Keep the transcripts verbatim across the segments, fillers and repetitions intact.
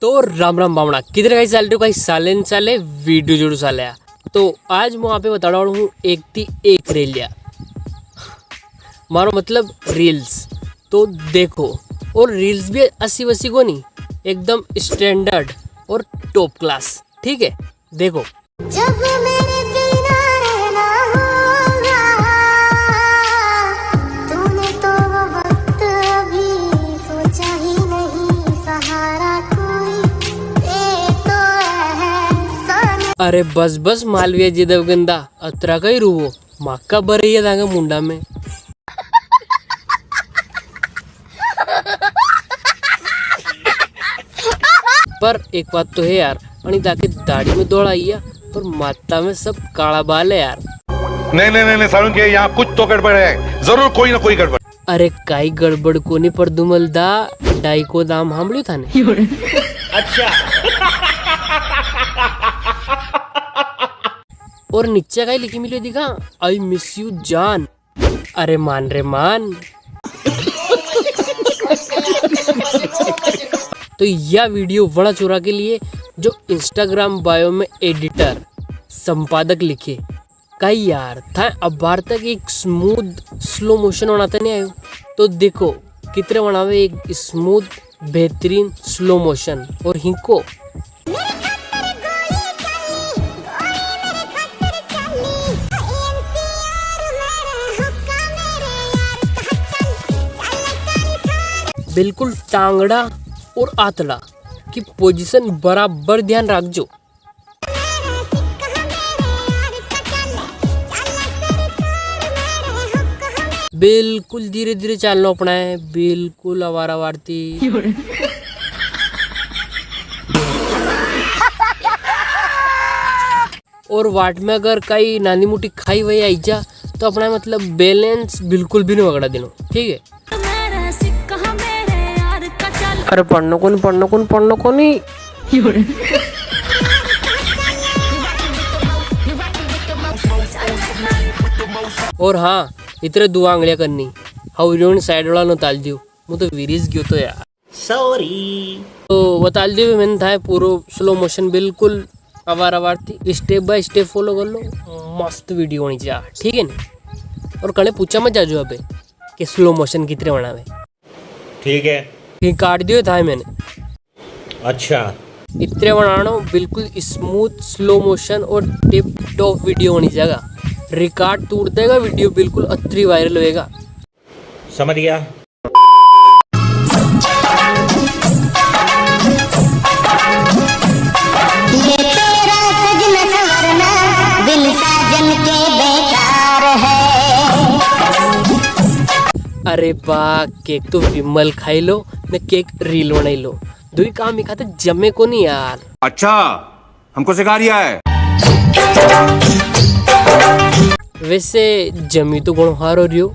तो राम राम बामणा, किधर कई चाल रहे हो? कई साले न चाले, वीडियो जरूर चाले। तो आज मैं आप बताने वाला हूँ एक थी एक रेलिया, मारो मतलब रील्स। तो देखो, और रील्स भी असी वसी कोनी, एकदम स्टैंडर्ड और टॉप क्लास, ठीक है? देखो। जब मेरे बिना रहना होगा, तूने तो वो वक्त अभी सोचा ही नहीं, सहारा कोई दे तो एहसान। अरे बस बस मालविया जी देवगंदा, अतरा कई रुवो, माका भरैया थाके मुंडा में। पर एक बात तो है यार, अणी ताके दाढ़ी में धोला आइया, पर माथा में सब काला बाल है यार। नहीं, नहीं, नहीं, नहीं, सारुण के यहाँ कुछ तो गड़बड़ है, जरूर कोई ना कोई गड़बड़। अरे काई गड़बड़ कोनी, पर दुमल दा, डाई को नाम हांभळ्यो थाने? अच्छा। और नीचे काई लिखी मिल्यो दिखा, "I miss you जान।" अरे मान रे मान। तो या वीडियो वणा छोरा के लिए जो Instagram bio में एडिटर, संपादक लिखे। काई यार, था अबार तक एक स्मूथ स्लो मोशन वणाते नी आयो। तो देखो, कितरे वणावे एक स्मूथ, बेहतरीन स्लो मोशन। और हिंको बिल्कुल टांगड़ा और आतड़ा की पोजीशन बराबर ध्यान राखजो। बिल्कुल धीरे धीरे चालनो अपना है, बिल्कुल आवारा आवारती। और वाट में अगर कई नानी मोटी खाई वई आई जा, तो अपना मतलब बैलेंस बिल्कुल भी नी वगड़ा देनो, ठीक है? अरे पढ़नो कोनी, पढ़नो कोनी, पढ़नो कोनी। और हाँ, इतरे दो आंगलियां करनी। हाउ यूं साइड वाला नो ताल दियो। मु तो विरिस गयो तो यार। सॉरी। तो बता दियो भी मैंने था पूरो स्लो मोशन बिल्कुल आवार आवार थी, step by step follow कर लो, मस्त वीडियो होनी चाहिए, ठीक है नी? और कने पूछा मत जाजो अबे कि स्लो मोशन कितरे बनावे। ठीक है। ये काट दियो था मैंने। अच्छा। इतरे बनानो बिल्कुल स्मूथ स्लो मोशन और टिप टॉप वीडियो होनी चाहिए। रिकॉर्ड तोड़ देगा वीडियो, बिल्कुल अतरी वायरल होएगा। समझ गया। ये तेरा सजना संवरना बिन साजन के बेकार है। अरे बा, केक तो विमल खाई लो, ने केक रील बनाई लो, दुई काम ही खाते जमे को नी यार। अच्छा, हमको सिखा रिया है। वैसे जमी तो घणो हारो रियो।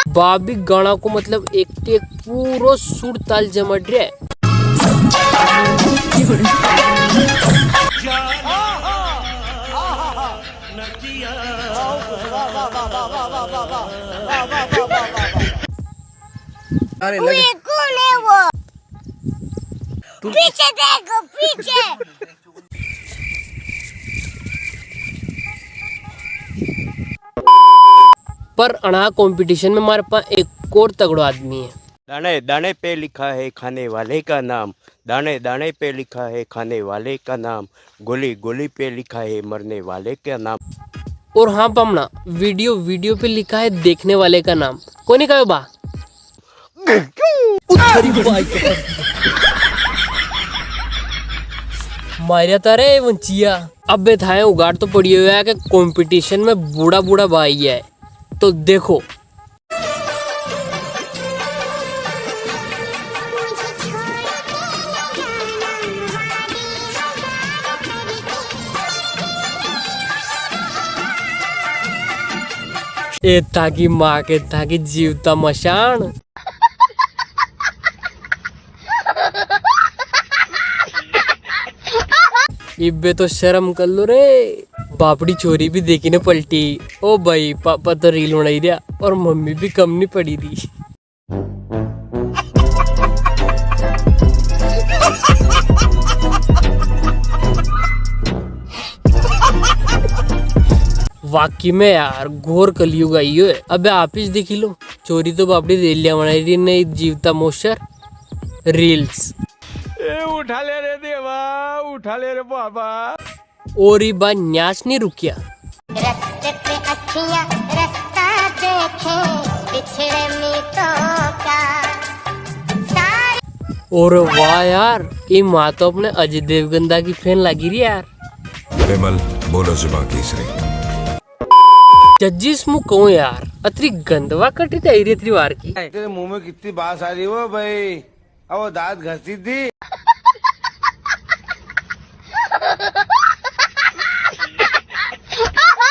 भाभी गाना को मतलब एक ते एक पूरो सुर ताल जमड़ रे। अरे लगे। कौन है वो? तू पीछे देखो, पीछे। पर अणा कंपटीशन में मारे पास एक और तगड़ो आदमी है। दाने दाने पे लिखा है खाने वाले का नाम, दाने दाने पे लिखा है खाने वाले का नाम, गोली गोली पे लिखा है मरने वाले का नाम। और हाँ पामणा, वीडियो वीडियो पे लिखा है देखने वाले का नाम। कोनी कहो बा? उथरी बाई। मारिया तारे वंचिया। अबे थाए उगाड़ तो पड़ियो है कि कंपटीशन में बूढ़ा बूढ़ा भाई है, तो देखो। ए थाकी माँ के थाकी जीवता मशान। इब्बे तो शर्म कर लो रे, बापड़ी छोरी भी देखी ने पलटी। ओ भाई, पापा तो रील बनाई रिया और मम्मी भी कम नी पड़ी री। वाकई में यार, घोर कलयुग आइयो है। अबे आप ही देखी लो, छोरी तो बापड़ी रेलिया बनाई री ने, जीवता मोशर रील्स। ए उठा ले रे देवा, उठा ले रे बाबा। और ई बा न्यास नी रुकिया। रस्ते पे अखियां रस्ता देखे, बिछड़े मीतों का। सारे और वाह यार, ई माँ तो अपने अजय देवगन दा की फैन लागी री यार। विमल, बोलो जुबान तीसरी। जजिस मु कहूँ यार, अतरी गंदवा कटी ते आई री अतरी वार की। तेरे मुंह में कितनी बास आ रही हो भाई, अब वो दांत घसी थी।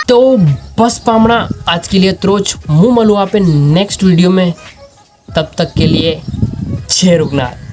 तो बस पामणा, आज के लिए अतरोज। मु मलूँ आपे नेक्स्ट वीडियो में, तब तक के लिए जय रुगनाथ।